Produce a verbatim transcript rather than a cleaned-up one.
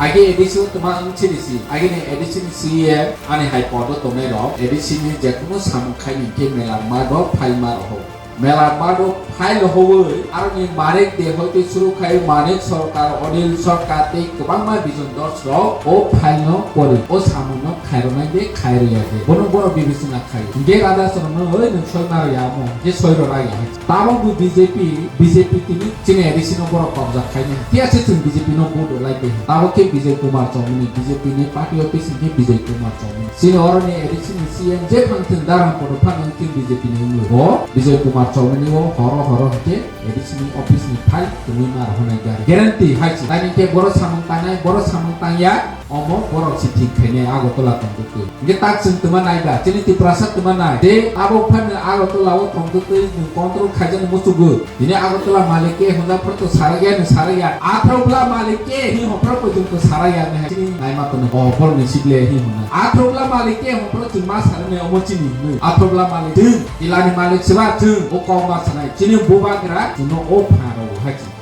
Age A D C o tongma wng siri si, age ni A D C ni C E M ani hai podo tongnai rok, A D C ni jekunu samung khai ni khe mela mado file ma roho. Mela mado file howe, aroni Manik de hoite suru khai Manik Sarkar, Anil Sarkar tei kwbangma Bijon Dos rok o file no pori, o samung no khairoknai de khairokya de. Bono borok bibisina khai. Hingke rada sono no oi nwng soi maro ya mo, hingke soi ro rai ya. Tabok bo B J P, B J P tini chini A D C no borok kobja khainai. Phiya se chwng B J P no vote rwlai twi. Tabok khe Bijay Kumar Chowmani, B J P ni party office hwnkhe Bijay Kumar Chowmani. Chini oroni A D C ni C M je phang thwng Dharampudo phano hwnkhe B J P ni wngwi. Bo Bijay Kumar Chowmani o horo horo hwnkhe A D C ni office ni file tongwi ma rohornai gari. Guarantee hai se. Tani khe borok samung tangnai, borok samung tangya, omo borok se thik khainai Agartala tongtwtwi. Hingke tak chwng twma nai ba, chini Tiprasa twma nai. Je abo phano Agartala o tongtwtwi nwng control khaijani muchugwi. Tini Agartala malik ke hwnjak phano to sarakya, nwng sarakya. Athro bwla malik ke hi hwnphro pojong to sarakya, nwng hai chini naima tono. O, borok ni sikle hi hwnna. Athro bwla malik ke hwnphro chwng ma saraknai omo chini hwnwi. Athro bwla malik chwng, tilani malik swba chwng, o kok ma sanai. Chini bubagra chwngno o phano hai chwng.